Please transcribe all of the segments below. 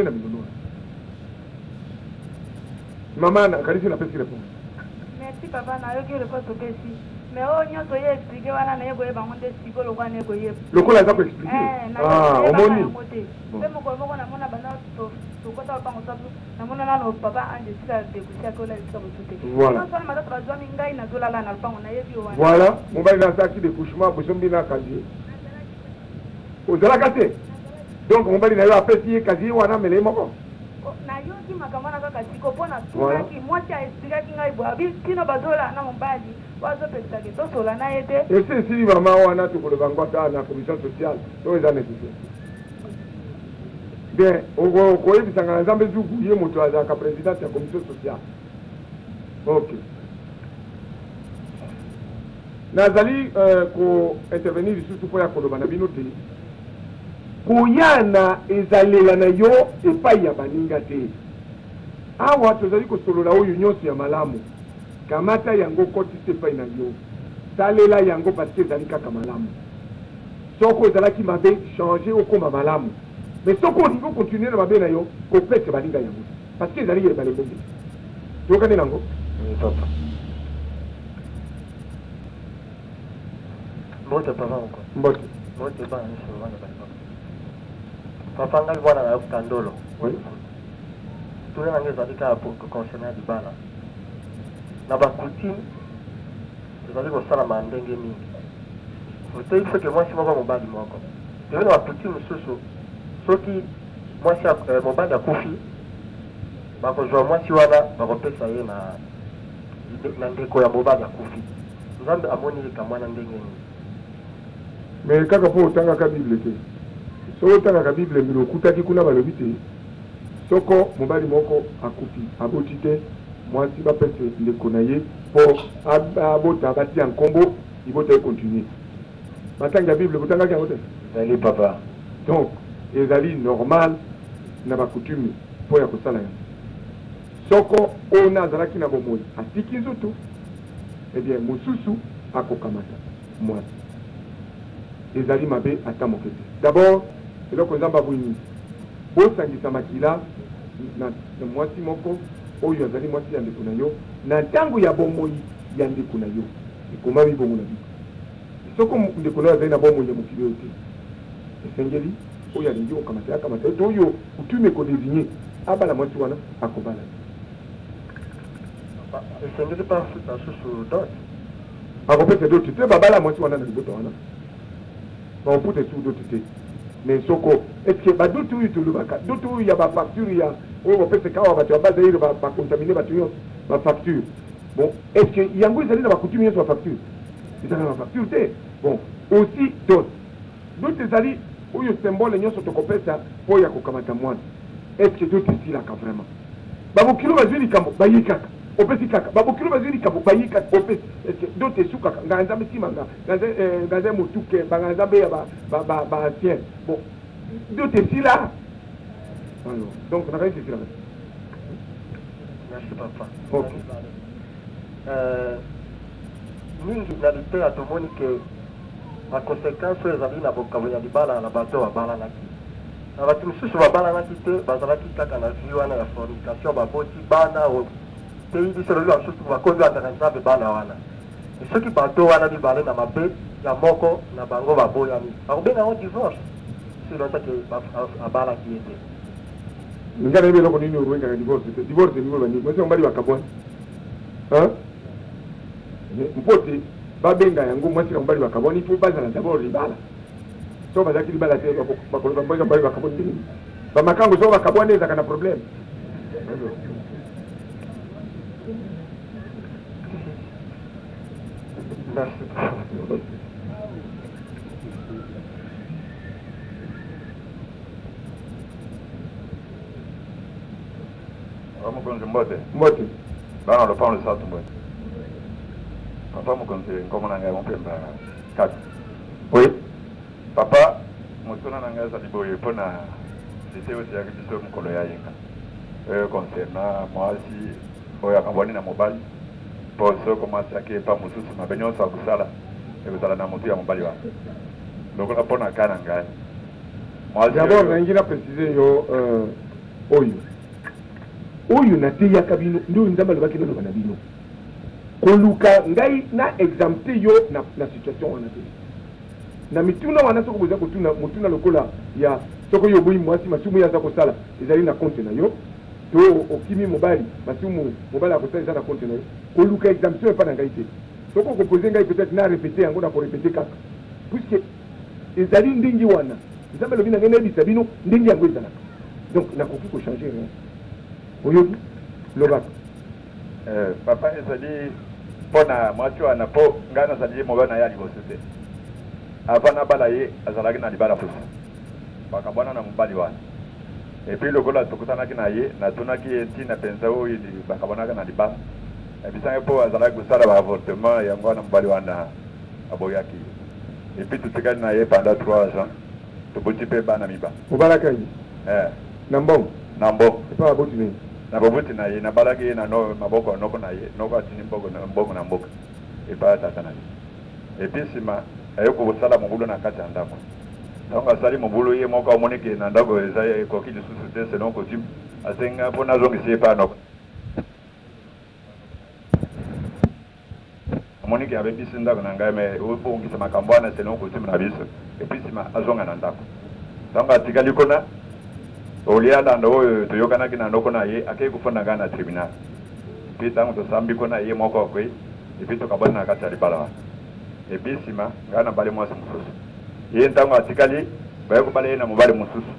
Tokobenda mindondo wana. Mama, nakanisi napesi réponse. Merci papa, nayoki réponse opesi. Mais oyo nyonso ye expliquer wana, naye koyeba yango nde sikoyo lokola naye koyeba. Lokola aza koexpliquer. Ah, omoni yango te. Mpe mokolo moko namona banda tokota lopango sabu, namona nano papa Ange esika dekusiaki ola esika mosu te. Voilà. Nyonso wana matata bazwami, ngai nazolala na lopango, nayebi yo wana. Voilà, mobali na asalaki découchement, bosombi na casier. Ozalaka te? Donc mobali na yo apesi ye casier wana, amela ye moko. Nayoki makambo wana kaka siko, mpo natunaki mwasi, aexpliquaki ngai boye, abi kino bazola na mobali oyo azopekisaki tosola na ye te. Esi esili mama wana, tokoloba yango ata na commission sociale to eza nécessaire. Bien, okoyebisanga na Nzambe Zugu, ye moto azalaka présidente ya commission sociale. Ok, nazali kointervenir lisusu mpo ya koloba na bino te, koya na ezalela na yo epai ya baninga te. Awa tozali kosolola oyo nyonso ya malamu, kamata yango, kotisa epai na yo, salela yango, parce que ezali kaka malamu. Soko ezalaki mabe, change, okóma malamu. Mais soki olingi ocontinuer na mabe na yo, kopesa baninga yango te, parce que ezali ebale mbonge. Toyokani nango? Oui, papa. Mbote papa moko. Mbote. Mbote bana nyonso bana balibaka. Papa, ngai mwana na yokuta ndolo. Oui. Tuna na ngai ezali kaka concernant libala. Na bacoutume ezali kosalama ndenge mingi. Oteyi soki mwasi moko, mobali moko. Toyebi na bacoutume mosusu, soki mwasi mobali akufi, bakozwa mwasi wana, bakopesa ye na ndeko ya mobali akufi. Nzambe amoni likambo wana ndenge nini? Mais kaka mpo otangaka Bible te. Soki otangaka Bible mbili, okutaki kuna balobi te soko mobali moko akufi, aboti te, mwasi bapese ndeko na ye mpo abota, batia nkombo, libota econtinuer. Batangi ya Bible, botangaki yango te? Ezali papa. Donc ezali normal na bacoutume mpo ya kosala yango. Soko oyo na azalaki na bomoi atiki nzoto, eh bien mosusu akokamata mwasi. Ezali mabe ata moke te. D'abord, eloko Nzambe aboyi mingi, bosangisa makila na mwasi moko oyo azali mwasi ya ndeko na yo na ntango ya bomoi ya ndeko na yo. Ekomami bongo na Bible. Soko ndeko na yo azali na bomoi ya mokili oyo te, esengeli oyo alingi kokamata ye akamata ye, to oyo coutume ekodésigner abala mwasi wana, akobala. Esengeli bafuta susu dot? Bakopesa dot te. Babala mwasi wana na libota wana, bakofuta esuku dot te. Mais soko est-ce badot oyo tolobaka, dot oyo ya bafacture ya oyo bapesaka awa, bato ya Bazaire bacontaminer bato nyonso, bafacture, bon, est ce que yango ezali na bacoutume nyonso? Bafacture ezali na bafacture te. Bon, aussi dot, dot ezali oyo symbole nyonso tokopesa mpo ya kokamata mwana. Est ce que dot esilaka vraiment? Babokilo bazwi likambo, bayi kaka, opesi kaka. Babokilo bazwi likambo, bayi kaka, opesi. Est ce que dot esukaka? Ngai Nzambe nsima nga nga motuke, banga Nzambe ya baancien. Bon, dot esila alors? Donc nakanisi esilaka. Merci papa. Ok. Mingi na liteya tomoni ke baconséquence oyo ezali na bokambo ya libala na bato babalanaki, na bato mosusu babalanaki te, bazalaki kaka na vie wana ya fornication, baboti bana teyi biso, lobi basusu bakomi bandaka Nzambe bana wana. Soki bato wana mibale na mabe ya moko na bango baboyani, bakobenga yango divorce silotake abalaki ye te? Nga nayebi eloko nini obengaka divorce te. Divorce elingi oloba nini? Mwasi mobali bakabwani mpo te babenga yango mwasi na mobali bakabwani, mpo bazala d'abord libala. Soki bazalaki libala te, bakoloba mwasi na mobali bakabwani ndenge nini? Bamakango soki bakabwani, ezalaka na problème. Merci. Mokonzi, mbote. Mbote. Bana lopango lisatu, mbote. Papa mokonzi, nkombo na ngai Mopemba Kati. Oui. Papa, motuna na ngai ezali boye mpona lite oyo teyaki biso mokolo ya yenga, oyo concernant mwasi oyo akabwani na mobali, mpo soko mwasi ake epa mosusu, mabe nyonso akosala ekozala na motu ya mobali wana. Lokola mpo na ka na ngai d'abord nalingi na préciser yo. Oyo oyo nateyaka bino nde oyo Nzambe alobaki naloba na bino. Koluka ngai na exempte yo na, na situation wana te. Na mituna wana soko boza kotuna motuna lokola ya soko yo oboyi mwasi masumu ye aza kosala ezali na compte na yo to okimi mobali masumu mobali akosala eza na compte na yo, koluka exemption epa na ngai te. Soko oko poser ngai peut-etre na repeter yango nako repeter kaka puisque ezali ndenge wana Nzambe alobi na ngai nayebisa bino ndenge yango ezalaka donc nakoki ko changer rien. Oyoki? Lobaka. Eh, papa ezali mpo na mwasi wana mpo ngai nazali mobali na ye ya liboso te. Avant nabala ye azalaki na libala mosusu, bakabwana na mobali wana. Et puis lokola tokutanaki na ye, natunaki ye ntina mpenza oyo bakabwanaka na libala. Ayebisa ngai mpo azalaki kosala ba avortement, yango wana mobali wana aboyaki ye. Et puis totikali na ye pendant 3 ans, toboti mpe bana mibale. Obalaka ye? Eh. Na mbongo? Na mbongo. Epa baboti na ye? Na baboti na ye. Nabalaki ye na maboko ya noko na ye. Noko atindi mbongo na mboka epai ya tata na ye. Et puis sima aye kosala mobulu na kati ya ndako. Tango asali mobulu ye moko amoni ke na ndako eza ekoki lisusu te selon coutume, asengi ngai mpo nazongisa ye epai ya noko. Amoni ke abebisi ndako na ngai mais obongisa makambo wana selon coutume na biso et puis sima azonga na ndako. Tango atikali kuna, au lieu alanda oyo toyokanaki na noko na ye, akeyi kofunda ngai na tribunal. Et puis tango tosambi kuna ye moko akweyi et puis tokabwani na kati ya libala wana. Et puis sima ngai nabali mwasi mosusu. Ye ntango atikali, baye kobala ye na mobali mosusu.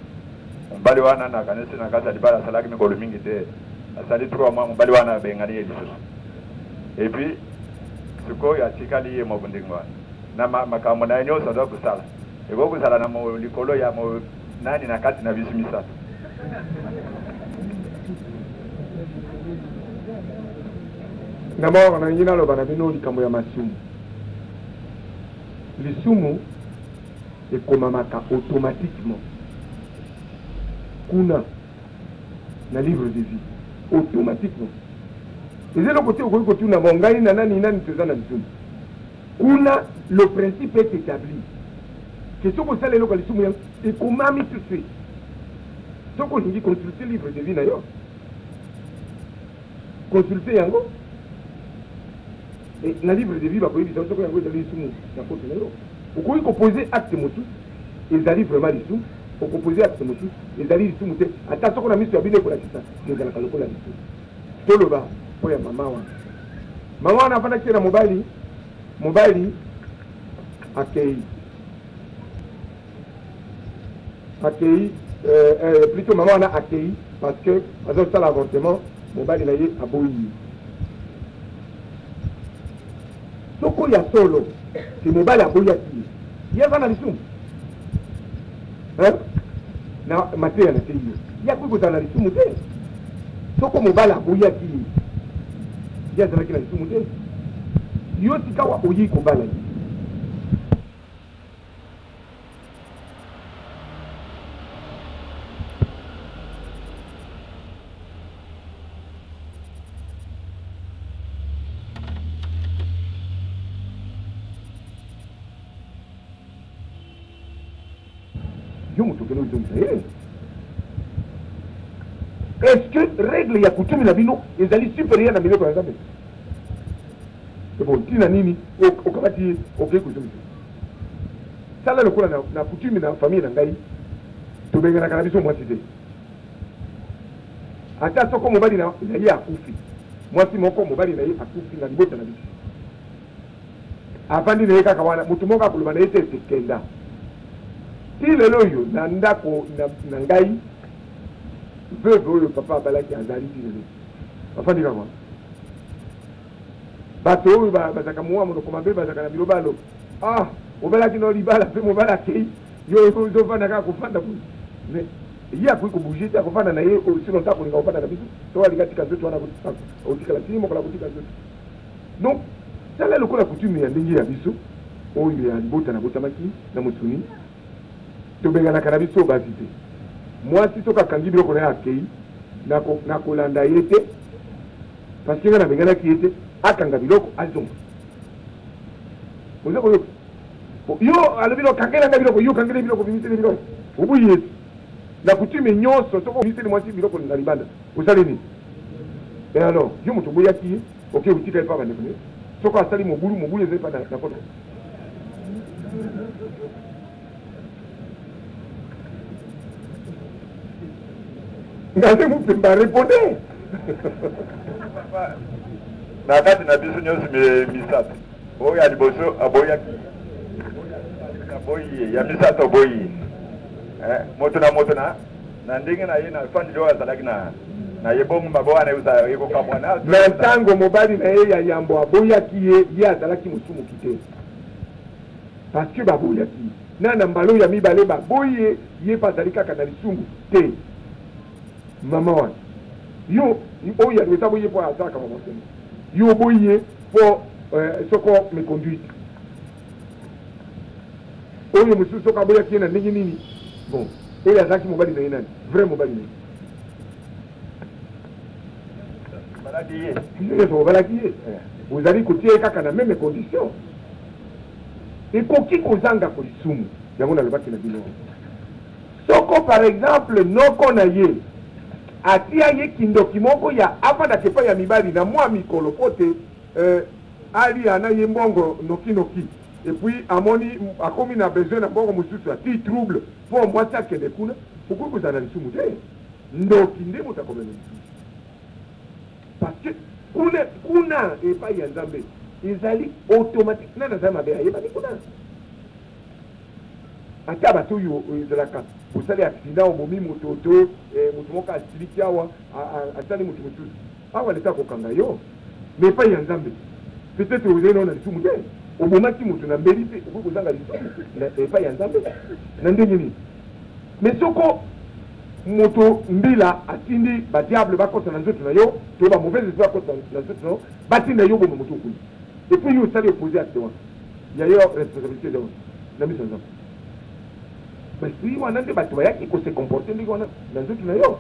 Mobali wana nakanisi na kati ya libala asalaki mikolo mingi te, asali 3 mois, mobali wana abengani ye lisusu. Et puis sikoyo atikali ye moko ndenge wana na makambo na ye nyonso aza kosala, ekoki kozala na likolo ya nani na kati na biso misato. D'abord nalingi naloba na bino likambo ya masumu. Lisumu ekomamaka automatiquement kuna na livre de vie, automatiquement. Eza eloko te okoki kotuna bon ngai na nani nani toza na lisumu. Kuna le principe est établi que soki osala eloko ya lisumu yango ekomami tout de suite. Soki olingi consulter livre de vie na yo, consulter yango et na livre de vie bakoyebisa yo soki yango ezali lisumu na compte na yo. Okoki ko poser acte mosusu ezali vraiment lisumu, oko poser acte mosusu ezali lisumu te, ata soko na miso ya bino ekolakisa ezalaka lokola lisumu. Toloba mpo ya mama wana. Mama wana afandaki te na mobali, mobali akei akei plutôt mama wana akei parce que azosala avortement, mobali na ye aboyi ye. Soko ya solo ke mobali aboyaki ye, ye aza na lisumu? Hein? Na mateya na teyi yo, ye akoki kozala na lisumu te. Soko mobali aboyaki ye, ye azalaki na lisumu te. Yo sikawa oyei kobala ye. Yo moto okende ozongisa ye. Est-ce que règle ya coutume na bino ezali supérieure na mibeko ya Nzambe? Bon, ntina nini okamati ye okei kozongisa? Sala lokola na coutume na famille na ngai, tobenganaka na biso mwasi te. Ata soko mobali na ye akufi, mwasi moko mobali na ye akufi na libota na biso, avandi na ye kaka wana, moto moko akoloba na ye te ete kenda. Ti lelo oyo na ndako na ngai, veuve oyo papa abalaki azali ti lelo, afandi kaka wana. Bato oyo bazalaka mowa monoko mabe, bazalaka na bilobalo, ah, obalaki no libala mpe mobali akei, yo ozofanda kaka kofanda boye. Mais ye akoki kobouge te, akofanda na ye aussi longtemps akolinga kofanda na biso, to alinga atika nzoto wana, akotikala ti mokolo akotika nzoto. Donc tala lokola coutume ya ndenge ya biso oyo ya libota nabotamaki na mosuni, tobenganaka na biso basi te. Mwasi soki akangi biloko na ye akei, nakolanda ye te parce que ngai nabenganaki ye te, akanga biloko azonga. Oza koyoka? Yo alobi no kangela ngai biloko, yo kangela biloko, bimisele biloko, oboyi Yesu. Na coutume nyonso, soki obimiseli mwasi biloko na libanda, osali nini? Et alors, yo moto oboyaki ye, oke otika ye mpa bandeko na ye. Soki asali mobulu, mobulu ezali mpa na poto. Ngaze Mupemba répondez. Na kati na biso nyonso misato, oyo ya liboso aboyaki, aboyi ye, ya misato aboyi ye. Moto na moto na ndenge na ye na fandi oyo azalaki na ye, bongo mabo wana ekokabwana. Na ntango mobali na ye ya yambo aboyaki ye, ye azalaki mosumuki te, parce que baboyaki ye. Na mbala oyo ya mibale baboyi ye, ye mpe azali kaka na lisumu te. Mama wana, yo oyo ya liboso aboyi ye mpo asalaka comportement, yo oboyi ye mpo soko méconduite. Oyo mosusu soki aboyaki ye na ndenge nini? Bon, oyo azalaki mobali na ye nani? Vrai mobali na ye. Obalaki ye. Biso nyonso obalaki ye. Ozali kotia ye kaka na même condition. Ekoki kozanga kolisumu. Yango nalobaki na bino. Soko par exemple noko na ye atia ye kindoki moko ya afandaka epai ya mibali na mwa mikolo po te alia na ye mbongo noki noki, et puis amoni akomi na besoin na mbongo mosusu, atii trouble po mwasi akende kuna, okoki kozala na lisumu te. Ndoki nde moto akomema lisumu, parce que kuna epai ya Nzambe ezali automatique. Nani azali mabe ayebani kuna. Ata bato oyo ezalaka bosali accident, obomi moto to moto moko asiliki awa asali moto mosusu awa, leta akokanga yo. Mais epai ya Nzambe, peut-être ozali nao na lisumu te, obomaki moto na mbeli mpe okoki kozanga lisumu na epai ya Nzambe na ndenge nini? Mais soko moto mbila atindi badiable bakota na nzoto na yo, to ba mauvaise esprit bakota na nzoto na yo, batinda yo boma moto okuni, et puis yo osali opposé acte wana, ya yo responsabilité eza wana na miso ya Nzambe. Baesprit wana nde bato bayaki kose comporter ndenge wana na nzoto na yo.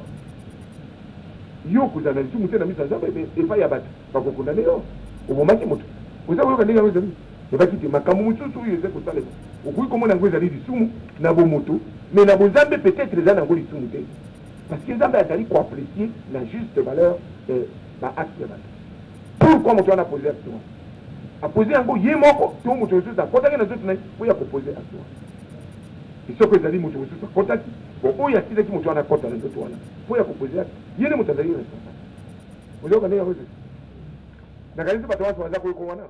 Yo kozala na lisumu te na miso ya Nzambe, epai ya bato bakokondane yo obomaki moto. Oza koyoka ndenge yango ezali? Ebaki te makambo mosusu oyo eza kosalema, okoki komona yango ezali lisumu na bomoto, mais na bonzambe peut-être eza na yango lisumu te, parce que Nzambe azali koapprécier na juste valeur baacte ya bato. Pourquoi moto wana apose acte wana? Apose yango ye moko to moto mosusu akotaki na nzoto na ye mpo ya kopose acte wana? Soko ezali moto mosusu akotaki, bon, oyo atindaki moto wana akota na nzoto wana mpo ya kopose acte, ye nde moto azali responsable. Ozoyoka ndenge yango ezali? Nakanisi bato nyonso baza koyoka wana.